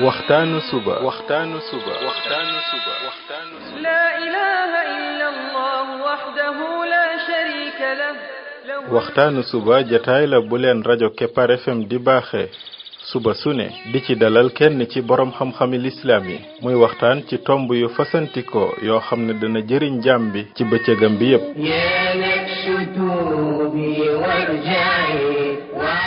waxtaanu suba لا إله إلا الله وحده لا شريك له waxtaanu suba jataay la bu leen rajo Kepar FM di baaxee suba su ne di ci dalal kenn ci borom xam-xami lislaam yi muy waxtaan ci tomb yu fasantikoo yoo xam ne dana jëriñ jaam bi ci bëccëgam bi yépp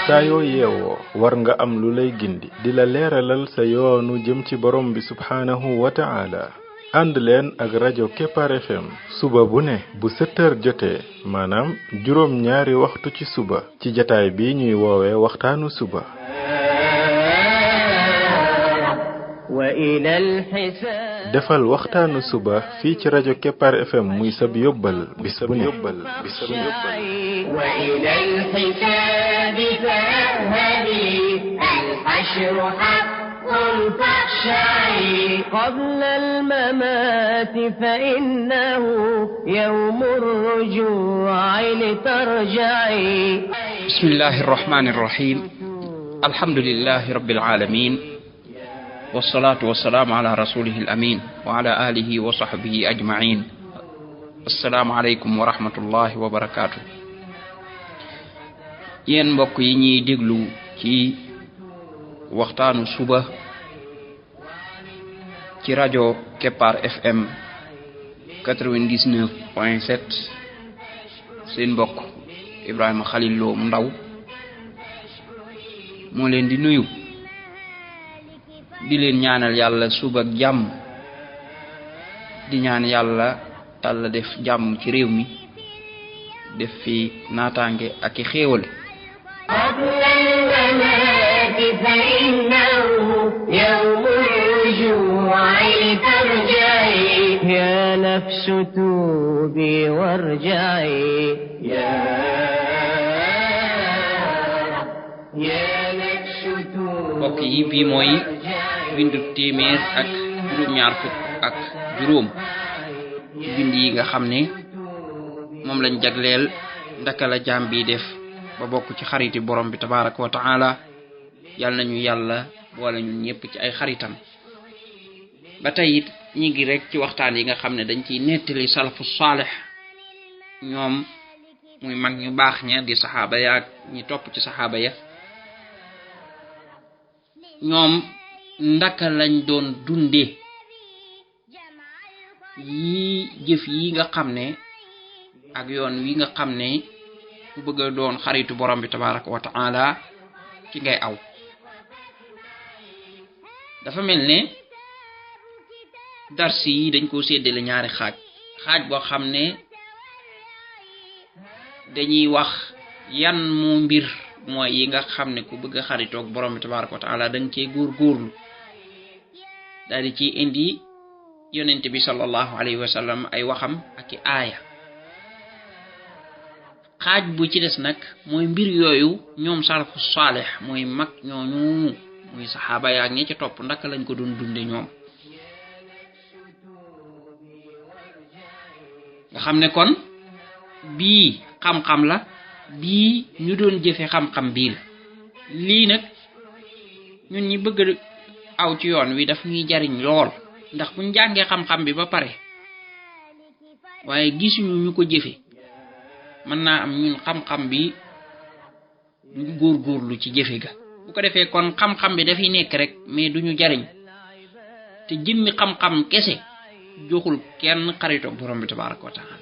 saa yoo yeewoo war nga am lu lay gindi di la leeralal sa yoonu jëm ci borom bi subhaanahu wa ta'ala ànd leen ak rajo Kepar FM suba bu ne bu 7h jotee maanaam juróom ñaari waxtu ci suba ci jataay bi ñuy woowee waxtaanu suba defal waxtaanu suba fii ci rajo Kepar FM muy sab yóbbal bis bu ne قبل الممات فإنه يوم الرجوع لترجعي بسم الله الرحمن الرحيم الحمد لله رب العالمين والصلاة والسلام على رسوله الأمين وعلى آله وصحبه أجمعين السلام عليكم ورحمة الله وبركاته yéen mbokk yi ñuy déglu ci waxtaanu suba ci rajo Kepar FM 99.7 seen mbokk Ibrahima Khalil Lo mu ndaw moo leen di nuyu di leen ñaanal yàlla suba ak jàmm di ñaan yàlla Yàlla def jàmm ci réew mi def fi naataange ak i xéewal فإنه يوم الرجوع لترجعي يا نفس توبي وارجعي يا نفس توبي mbokk yi bii mooy bindu téeméer ak juróom-ñaar fukk ak juróom bind yi nga xam ne moom lañ jagleel ndaka la jaam bi def ba bokk ci xariti borom bi tabaraka wa taala yàlla nañu yàlla boole ñun ñëpp ci ay xaritam ba tey it ñi ngi rek ci waxtaan yi nga xam ne dañ ciy nettali salafu saalih ñoom muy mag ñu baax ña di saxaaba ya ak ñi topp ci saxaaba ya ñoom ndaka lañ doon dunde yi jëf yi nga xam ne ak yoon wi nga xam ne ku bëgg a doon xaritu borom bi tabaraka wa taala ci ngay aw dafa mel ne darsi yi dañ ko séddale ñaari xaaj boo xam ne dañuy wax yan mu mbir mooy yi nga xam ne ku bëgg a xaritoog borom bi tabaraka wa taala dañ cee góorgóorlu daal di ci indi yonent bi sallallahu alayhi wa sallam ay waxam ak i aaya xaaj bu ci des nag mooy mbir yooyu ñoom salafu saalih mooy mag ñooñu muy saxaaba yaak ñi ci topp ndaka lañ ko doon dunde ñoom nga xam ne kon bii xam-xam la bii ñu doon jëfe xam-xam bii la lii nag ñun ñi bëgg aw ci yoon wi daf ñuy jariñ lool ndax buñ jàngee xam-xam bi ba pare waaye gisuñu ñu ko jëfe mën naa am ñun xam-xam bi ñu góorgóorlu ci jëfe ga bu ko defee kon xam-xam bi dafay nekk rek mais duñu jariñ te jëmmi xam-xam kese joxul kenn xarito borom bi tabaraka wa taala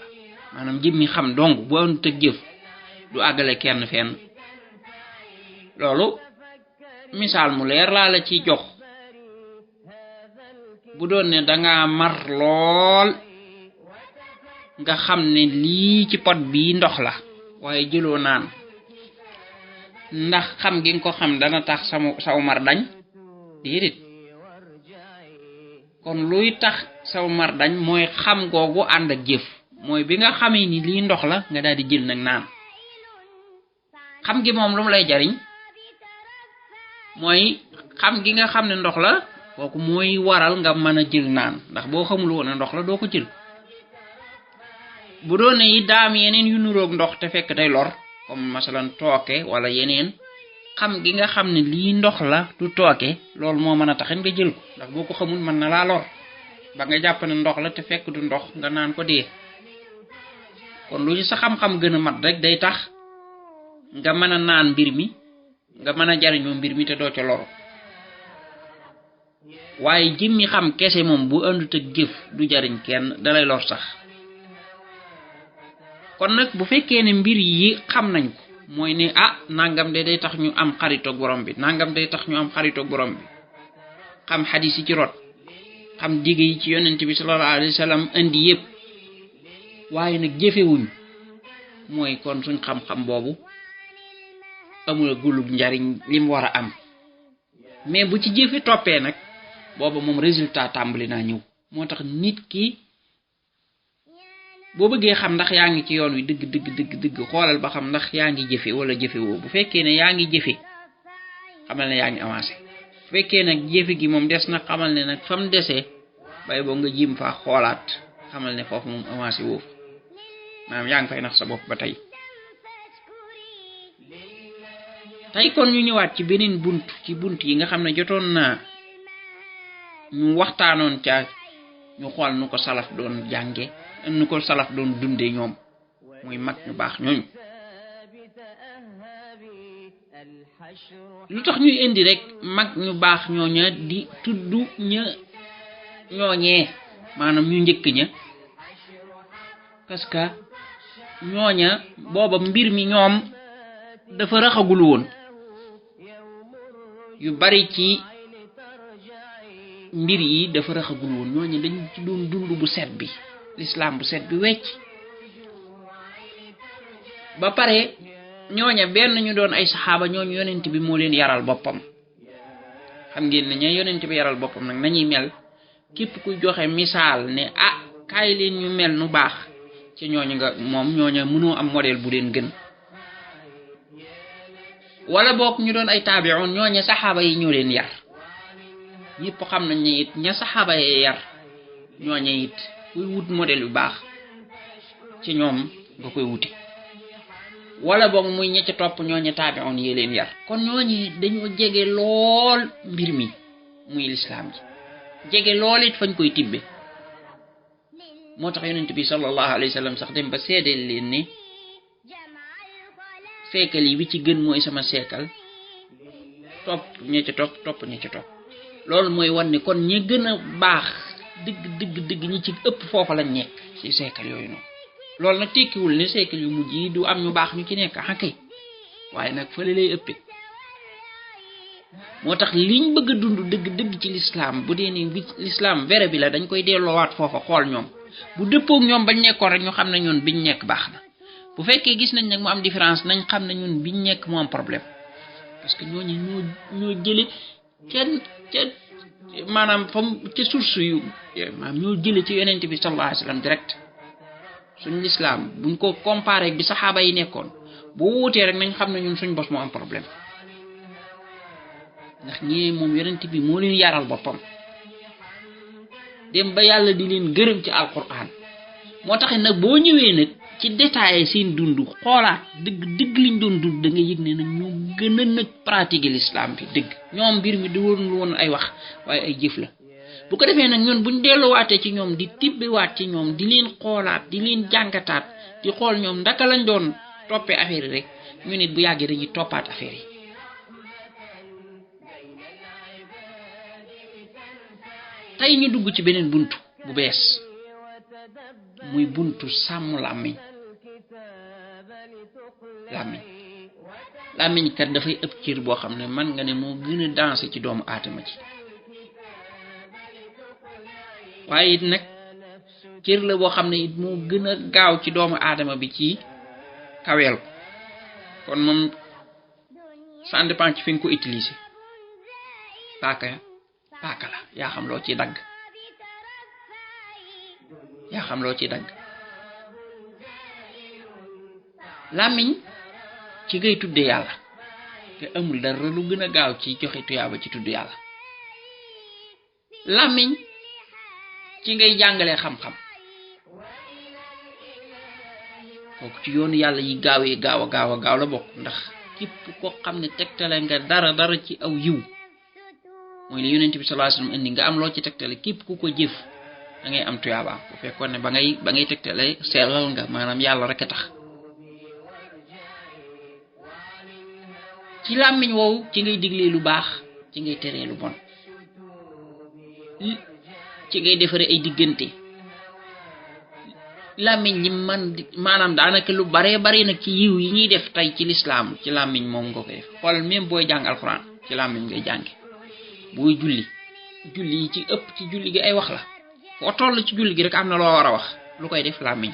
maanaam jëmmi xam dong bu am te jëf du àggale kenn fenn loolu misaal mu leer laa la ci jox bu doon ne danga mar lool nga xam ne lii ci pot bii ndox la waaye jëloo naan ndax xam gi nga ko xam dana tax saw mar dañ déedéet kon luy tax saw mar dañ mooy xam googu ànd ak jëf mooy bi nga xamee ni lii ndox la nga daal di jël nag naan xam gi moom lu mu lay jariñ mooy xam gi nga xam ne ndox la kooku mooy waral nga mën a jël naan ndax boo xamul woon ne ndox la doo ko jël bu doone yi daam yeneen yu nuroog ndox te fekk day lor comme masalan tooke wala yeneen xam gi nga xam ne lii ndox la du tooke loolu moo mën a taxin nga jël ko ndax boo ko xamul mën na laa lor ba nga jàpp ne ndox la te fekk du ndox nga naan ko dee kon lu ci sa xam-xam gën a mat rek day tax nga mën a naan mbir mi nga mën a jariñoo mbir mi te doo ca loro waaye jëmmi xam kese moom bu àndut ak jëf du jariñ kenn dalay lor sax kon nag bu fekkee ne mbir yi xam nañ ko mooy ne nangam de day tax ñu am xaritoog borom bi nangam day tax ñu am xaritoog borom bi xam xadis yi ci rot xam digg yi ci yonent bi sallallahu alayhi wa sallam indi yépp waaye nag jëfewuñ mooy kon suñ xam-xam boobu amul gulub njariñ lim war a am mais bu ci jëfe toppee nag booba moom résultat tàmbali naa ñëw moo tax nit ki boo bëggee xam ndax yaa ngi ci yoon wi dëgg xoolal ba xam ndax yaa ngi jëfe wala jëfe woo bu fekkee ne yaa ngi jëfe xamal ne yaa ngi avancé bu fekkee nag jëfe gi moom des na xamal ne nag fam desee bay boo nga jim faa xoolaat xamal ne foofu moom avancé woo maanaam yaa ngi fay nax sa bopp ba tey kon ñu ñëwaat ci beneen bunt yi nga xam ne jotoon naa ñu waxtaanoon ca ñu xool nu ko salaf doon jànge nu ko salaf doon dunde ñoom muy mag ñu baax ñooñu lu tax ñuy indi rek mag ñu baax ñooña di tudd ñooñee maanaam ñu njëkk ña parce que ñooña booba mbir mi ñoom dafa raxagul woon yu bari ci mbir yi dafa raxagul woon ñooña dañ ci doon dund bu set bi l'islam bu set bi wecc ba pare ñooña benn ñu doon ay saxaaba ñooñu yonent bi moo leen yaral boppam xam ngeen ne ña yonent bi yaral boppam nag nañuy mel képp ku joxe misaal ne kaay leen ñu mel nu baax ci ñooñu nga moom ñooña mënoo am modèle bu leen gën wala bokk ñu doon ay taabi'un ñooña saxaaba yi ñoo leen yar ñëpp xam nañ ne it ña saxaaba yi yar ñooña it kuy wut modèle yu baax ci ñoom nga koy wuti wala boog muy ña ca topp ñooña taabi'un yi leen yar kon ñooñi dañoo jege lool mbir mi muy lislaam ji jege lool it fañ koy tibbe moo tax yonent bi sallallahu alayhi wa sallam sax dem ba seedeel leen ne seekal yi bi ci gën mooy sama seekal topp ña ca topp ña ca topp loolu mooy wan ne kon ñi gën a baax dëgg ñi ci ëpp foofa lañ nekk ci seekal yooyu noonu loolu nag tekkiwul ne seekal yu mujj yi du am ñu baax ñu ci nekk kay waaye nag fële lay ëppee moo tax liñ bëgg a dund dëgg ci l'islam bu dee ni l'islam vrai bi la dañ koy delloowaat foofa xool ñoom bu dëppook ñoom bañ nekkoon rek ñu xam ne ñun biñ nekk baax na bu fekkee gis nañ nag mu am différence nañ xam ne ñun biñ nekk mu am problème parce que ñooñu ñoo jële ca maanaam fam ca source yu maanaam ñoo jële ci yonent bi sallallahu alayhi wasallam direct suñ l'islam buñ ko comparé bi saxaaba yi nekkoon bu wuutee rek nañ xam ne ñun suñ bos moo am problème ndax ñii moom yonent bi moo leen yaral boppam dem ba yàlla di leen gërëm ci alquran moo tax nag boo ñëwee nag ci détaillé seen dund xoolaat dëgg liñ doon dund da nga yëg ne nag ñoo gën a nag pratiquer l'islam bi dëgg ñoom mbir mi di woon ay wax waaye ay jëf la bu ko defee nag ñun buñ delluwaatee ci ñoom di tibbiwaat ci ñoom di leen xoolaat di leen jàngataat di xool ñoom ndaka lañ doon toppee affaire yi rek ñu nit bu yàggee dañuy toppaat affaire yi tey ñu dugg ci beneen buntu bu bees muy buntu sàmm làmmiñ kat dafay ëpp cër boo xam ne man nga ne moo gën a dansé ci doomu aadama ci waaye it nag cër la boo xam ne it moo gën a gaaw ci doomu aadama bi ci kaweel ko kon moom ça dépend ci fi nga ko utiliser paaka la yaa xam loo ciy dagg làmmiñ ci ngay tudde yàlla te amul dara lu gën a gaaw ci joxe tuyaaba ci tudd yàlla làmmiñ ci ngay jàngalee xam-xam kooku ci yoonu yàlla yi gaaw la bokk ndax képp koo xam ne tegtale nga dara ci aw yiw mooy li yonent bi sallallahu alayhi wasallam indi nga am loo ci tegtale képp ku ko jëf da ngay am tuyaaba bu fekkoon ne ba ngay tegtale sellal nga maanaam yàlla rek a tax ci làmmiñ woowu ci ngay diglee lu baax ci ngay teree lu bon ci ngay defaree ay diggante làmmiñ li maanaam daanaka lu bare nag ci yiw yi ñuy def tey ci lislaam ci làmmiñ moom nga koy def xool même booy jàng alxuraan ci làmmiñ ngay jànge booy julli yi ci ëpp ci julli gi ay wax la foo toll ci julli gi rek am na loo war a wax lu koy def làmmiñ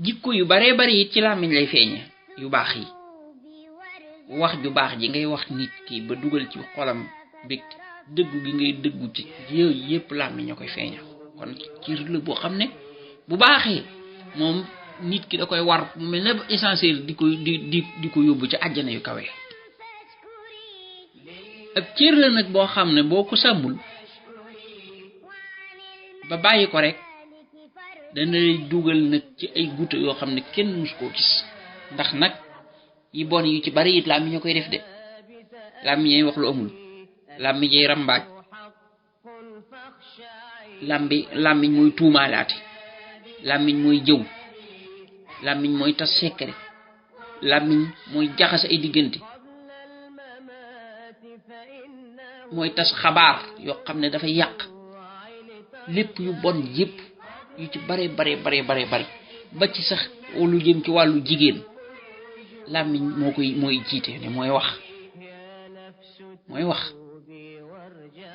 jikko yu bare it ci làmmiñ lay feeñe yu baax yi wax ju baax ji ngay wax nit ki ba dugal ci xolam bég dëggu gi ngay dëggu ci yooyu yépp làmmiñ a koy feeñal kon ci la boo xam ne bu baaxee moom nit ki da koy war mu mel ne essentiel di ko yóbbu ci àjjana yu kawe ak cër la nag boo xam ne boo ko sàmmul ba bàyyi ko rek dana lay dugal nag ci ay guute yoo xam ne kenn mus koo gis ndax nag yi bon yu ci bari it làmmiñ a koy def de làmmiñ wax lu amul làmmiñ rambaaj làmmiñ mooy tuumaalaate làmmiñ mooy jëw làmmiñ mooy tas secret làmmiñ mooy jaxase ay diggante mooy tas xabaar yoo xam ne dafa yàq lépp yu bon yépp yu ci bare ba ci sax lu jëm ci wàllu jigéen làmmiñ mooy jiite ne mooy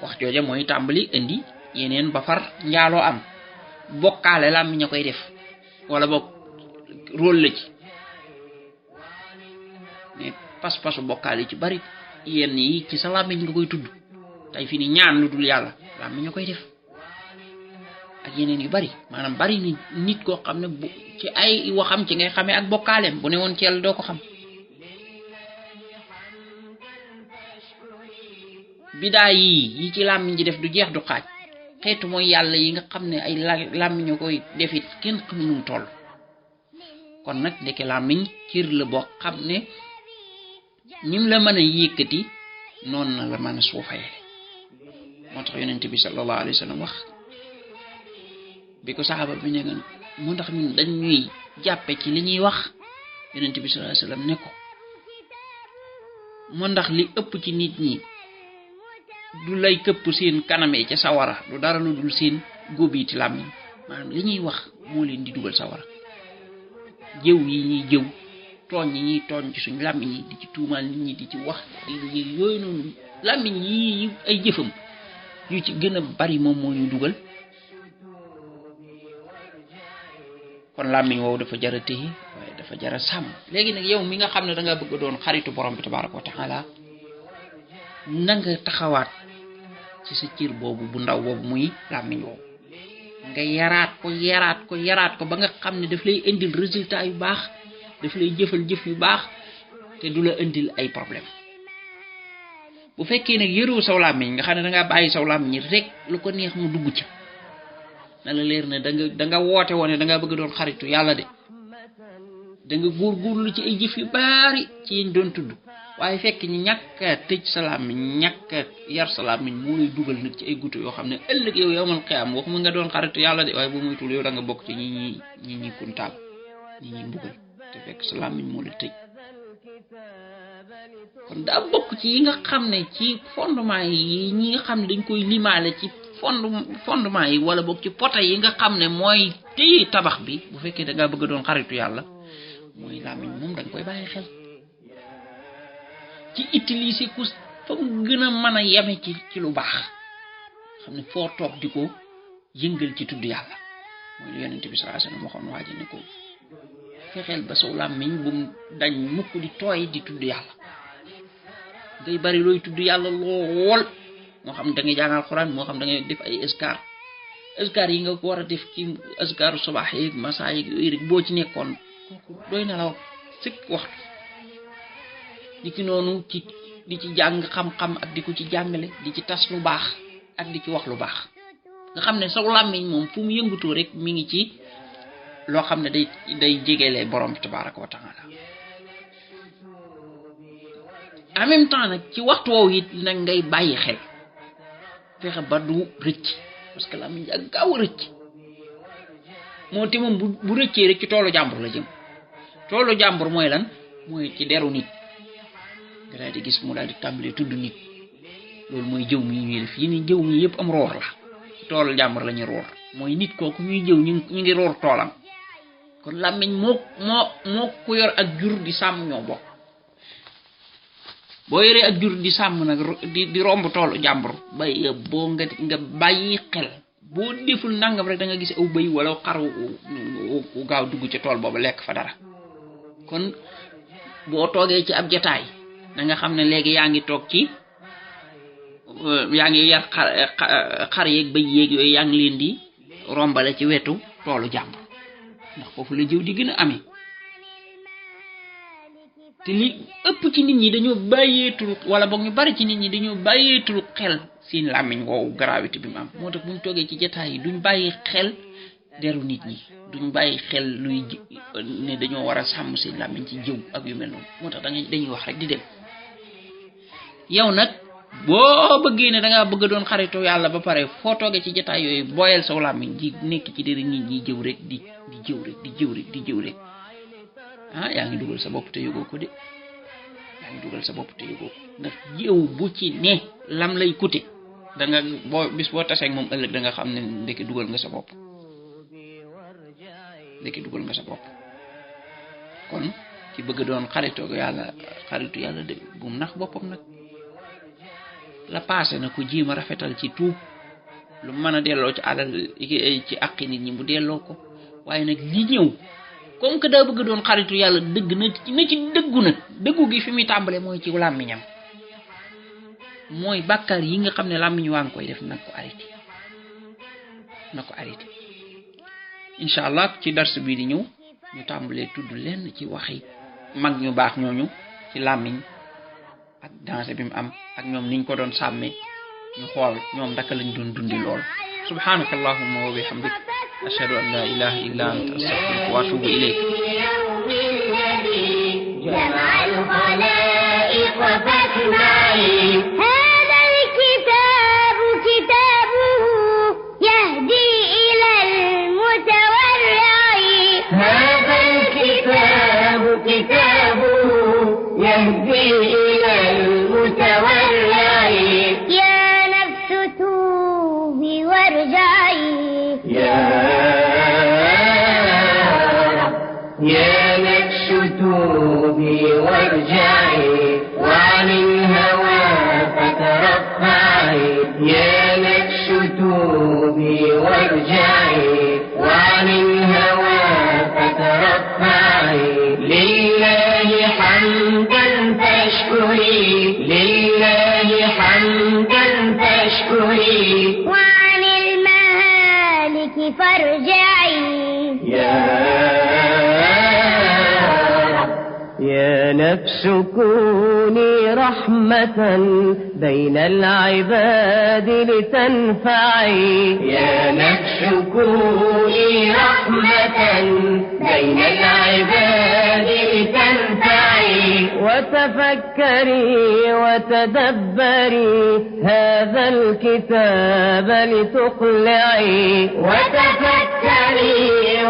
wax jooja mooy tàmbali indi yeneen ba far njaaloo am bokkaale làmmiñ a koy def wala bokk rôle la ci mais pas-pasu bokkaale yi ci bari yenn yi ci sa làmmiñ nga koy tudd tey fi ni ñaan lu dul yàlla làmmiñ a koy def ak yeneen yu bari maanaam bari ni nit koo xam ne bu ci ay waxam ci ngay xamee ak bokkaaleem bu ne woon ci yàlla doo ko xam bidaa yi ci làmmiñ ji def du jeex du xaaj xeetu mooy yàlla yi nga xam ne ay làmmiñ a koy defit kenn xam nu mu toll kon nag ndeke làmmiñ cër la boo xam ne nim la mën a yëkkati noonu na la mën a suufayee moo tax yonent bi sallallahu alayhi wa sallam wax bi ko saxaaba bi ne mu ndax ñun dañ ñuy jàppe ci li ñuy wax yonent bi sallallahu alayhi wa sallam ne ko mu ndax li ëpp ci nit ñi du lay këpp seen kanamee ca sawara du dara lu dul seen góobiiti làmmiñ maanaam li ñuy wax moo leen di dugal sawara jëw yi ñuy jëw tooñ yi ñuy tooñ ci suñ làmmiñ yi di ci tuumaal nit ñi di ci wax di yooyu noonu làmmiñ yi ay jëfam yu ci gën a bari moom moo ñu dugal kon làmmiñ woowu dafa jara téye waaye dafa jara sàmm léegi nag yow mi nga xam ne da nga bëgg doon xaritu borom bi tabaraka wa taala na nga taxawaat ci sa cër boobu bu ndaw boobu muy làmmiñ woowu nga yaraat ko ba nga xam ne daf lay indil résultat yu baax daf lay jëfal jëf yu baax te du la indil ay problème bu fekkee nag yëroo saw làmmiñ nga xam ne da ngaa bàyyi saw làmmiñ rek lu ko neex mu dugg ci na la leer ne da nga woote woon da nga bëgg doon xaritu yàlla de da nga góorgóorlu ci ay jëf yu bari ci yiñ doon tudd waaye fekk ñi ñàkk a tëj sa làmmiñ ñàkk a yar sa làmmiñ moo lay dugal nag ci ay gutu yoo xam ne ëllëg yow yawmal qiyaam waxuma nga doon xaritu yàlla de waaye bu muy tul yow da nga bokk ci ñi kuntaal ñi mbugal te fekk sa làmmiñ moo la tëj kon daa bokk ci yi nga xam ne ci fondement yi ñi nga xam ne dañ koy limaale ci fondement yi wala bokk ci pota yi nga xam ne mooy téye tabax bi bu fekkee da ngaa bëgg a doon xaritu yàlla mooy làmmiñ moom da nga koy bàyyi xel ci utiliser ku fa mu gën a mën a yeme ci lu baax xam ne foo toog di ko yëngal ci tudd yàlla mooy lu yonent bi sallallahu alayhi wasallam waxoon waaji ne ko fexeel ba saw làmmiñ bu mu dañ mukk di tooy di tudd yàlla ngay bari looy tudd yàlla lool moo xam da ngay jàngal Alxuraan moo xam da ngay def ay askar yi nga ko war a def ci askaru sabaax yeeg masaa yeeg yooyu rek boo ci nekkoon kooku doy na la sëkk waxtu di ci noonu di ci jàng xam-xam ak di ko ci jàngale di ci tas lu baax ak di ci wax lu baax nga xam ne saw làmmiñ moom fu mu yëngutoo rek mi ngi ci loo xam ne day jegele borom bi tabaraka wa taala en même temps nag ci waxtu woowu it nag ngay bàyyi xel fexe ba du rëcc parce que làmmiñ ak gaaw a rëcc moo te moom bu rëccee rek ci toolu jàmbur la jëm toolu jàmbur mooy lan mooy ci deru nit nga daal di gis mu daal di tàmbalee tudd nit loolu mooy jëw mi ñuy def yi ni jëw mi yëpp am roor la ci toolu jàmbur la ñuy roor mooy nit kooku ñuy jëw ñu ngi roor toolam kon làmmiñ moo ku yor ak jur di sàmm ñoo bokk boo yoree ak jur di sàmm nag di romb toolu jàmbur bay boo nga bàyyi xel boo deful nangam rek da nga gis aw bëy wala xar wu gaaw dugg ci tool boobu lekk fa dara kon boo toogee ci ab jotaay da nga xam ne léegi yaa ngi toog ci yaa ngi yar xar yeeg bëy yeeg yooyu yaa ngi leen di rombale ci wetu toolu jàmbur ndax foofu la jëw di gën a amee te li ëpp ci nit ñi dañoo bàyyeetul wala boog ñu bari ci nit ñi dañoo bàyyeetul xel seen làmmiñ woowu gravité bi mu am moo tax buñ toogee ci jotaay yi duñ bàyyi xel deru nit ñi duñ bàyyi xel luy ne dañoo war a sàmm seen làmmiñ ci jëw ak yu mel noonu moo tax dañuy wax rek di dem yow nag boo bëggee ne da ngaa bëgg doon xaritu yàlla ba pare foo toogee ci jotaay yooyu booyal saw làmmiñ di nekk ci deri nit ñi jëw rek di jëw rek ah yaa ngi dugal sa bopp te yëgoo ko de yaa ngi dugal sa bopp te yëgoo ko ndax jëw bu ci ne lam lay coûter da nga bis boo taseeg moom ëllëg da nga xam ne ndeke dugal nga sa bopp kon ci bëgg doon xaritu yàlla de bu mu nax boppam nag la passé na ko jéem a rafetal ci tuub lu mën a delloo ci alal ci àqi nit ñi mu delloo ko waaye nag li ñëw comme que daa bëgg doon xaritu yàlla dëgg na ci dëggu nag dëggu gi fi muy tàmbale mooy ci làmmiñam mooy bàkkaar yi nga xam ne làmmiñ waa ngi koy def na ko arrêté incha allah ci dars bii di ñëw ñu tàmbalee tudd lenn ci waxi mag ñu baax ñooñu ci làmmiñ ak danger bi mu am ak ñoom niñ ko doon sàmmee ñu xool ñoom ndaka lañ doon dundi lool subhanaka allahumma wa bihamdik ashhadu an la ilaha illa anta astaghfiruka wa atubu ilayk جمع الخلائق فاسمعي هذا الكتاب كتابه يهدي إلى المتورع هذا الكتاب كتابه يهدي إلى المتورع يا نفس توبي وارجعي يا نفس توبي وارجعي وعن الهوى فترفعي يا نفس توبي وارجعي وعن الهوى فترفعي لله حمدا فاشكري لله حمدا فاشكري وعن المهالك فارجعي يا نفس كوني رحمة بين العباد لتنفعي يا نفس كوني رحمة بين العباد لتنفعي وتفكري وتدبري هذا الكتاب لتقلعي وتفكري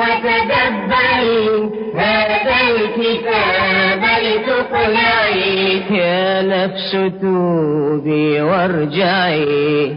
وتدبري هذا الكتاب لتقلعي يا نفس توبي وارجعي